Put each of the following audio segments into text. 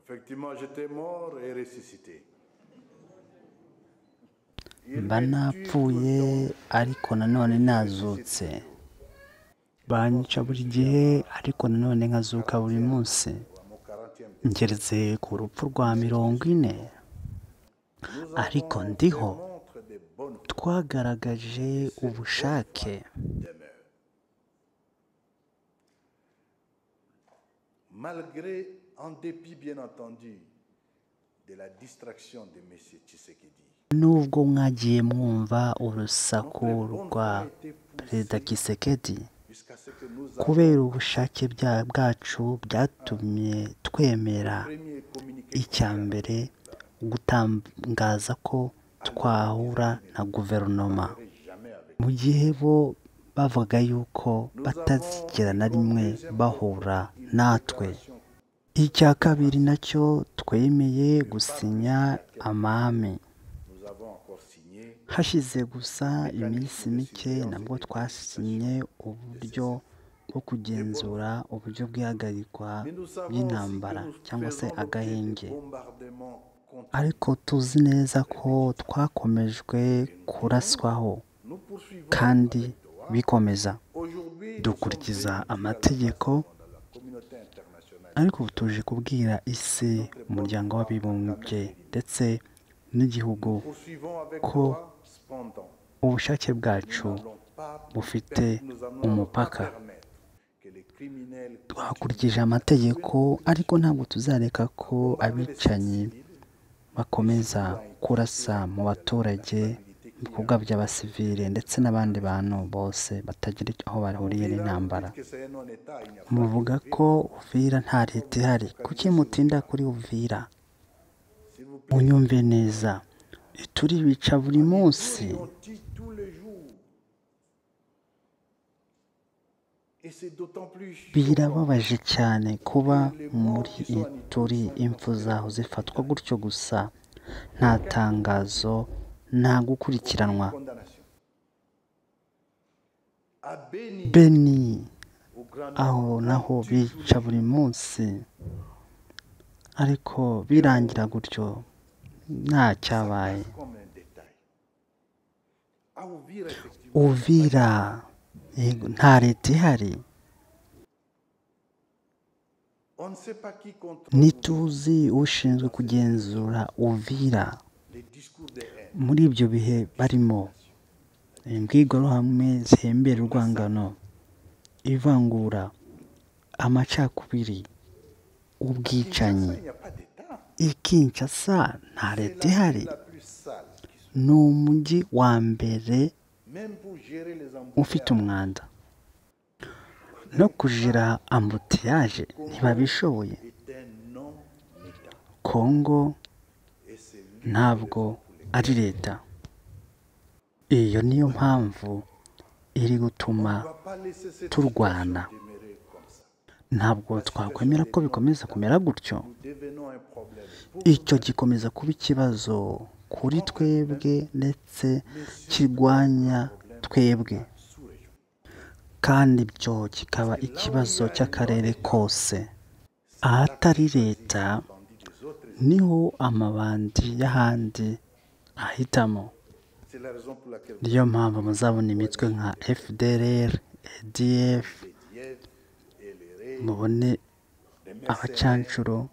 Effectivement, j'étais mort et ressuscité. Mba napfuye ariko nanone nazutse. Banyica buri gihe ariko nanone nkazuka buri munsi. Ngeretse ku rupfu rwa 40 ariko ndiho. Twagaragaje ubushake. Malgré, en dépit bien entendu de la distraction de M. Tshisekedi. Nubwo mwagiye mwumva urusaku rwa Perezida Tshisekedi, kubera ubushake bwacu byatumye twemera icya mbere gutangaza ko twahura na guverinoma, mu gihe bo bavuga yuko batazigera na rimwe bahura natwe. Icya kabiri nacyo twemeye gusinya amahame. Hashize gusa iminsi mike nabwo twasinye uburyo bwo kugenzura uburyo bw'ihagarikwa ry'intambara cyangwa se agahenge, ariko tuzi neza ko twakomejwe kuraswaho kandi bikomeza. Dukurikiza amategeko, ariko ubu tuje kubwira isi, umuryango w'abibumbye ndetse n'igihugu ko ubushake bwacu bufite umupaka. Twakurikije amategeko, ariko ntabwo tuzareka ko abicanyi bakomeza kurasa mu baturage, mu bikorwa by'abasivile ndetse n'abandi bantu bose batagira aho bahuriye n'intambara. Muvuga ko Uvira nta leta ihari. Kuki mutinda kuri Uvira? Munyumve neza, turibica buri munsi. Birababaje cyane kuba muri Ituri impfu zaho zifatwa gutyo gusa, nta tangazo, nta gukurikiranwa. Beni aho naho bica buri munsi, ariko birangira gutyo nta cyabaye. Uvira nta leta ihari. Ntituzi ushinzwe kugenzura Uvira. Muri ibyo bihe barimo imbwirwaruhame zihembera urwangano, ivangura, amacakubiri, ubwicanyi. I Kinshasa nta leta ihari. Ni umujyi wa mbere ufite umwanda. No kujira ambutiyaje ntibabishoboye. Kongo ntabwo ari leta. Iyo niyo mpamvu iri gutuma turwana. Ntabwo twakwemera ko bikomeza kumera gutyo. Icyo gikomeza kuba ikibazo kuri twebwe ndetse kirwanya twebwe, kandi ibyo kikaba ikibazo cy'akarere kose. Ahatari leta niho amabandi y'ahandi ahitamo. Niyo mpamvu muzabona imitwe nka FDLR, ADF, mubone abacancuro.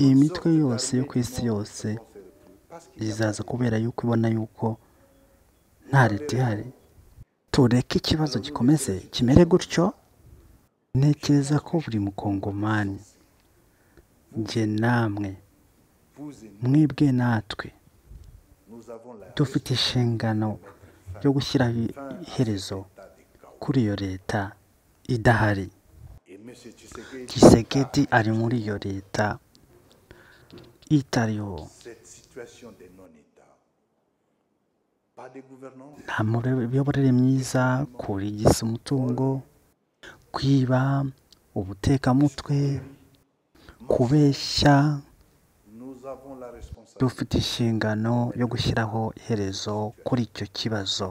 Iyi mitwe yose yo ku isi yose izaza kubera yuko ibona yuko nta leta ihari. Tureke ikibazo gikomeze kimere gutyo. Ntekereza ko buri mukongomani, njye namwe, mwebwe natwe, dufite inshingano yo gushyiraho iherezo kuri iyo leta idahari. Tshisekedi ari muri iyo leta itariho. Nta miyoborere myiza, kurigisa umutungo, kwiba, ubutekamutwe, kubeshya. Dufite inshingano yo gushyiraho iherezo kuri icyo kibazo.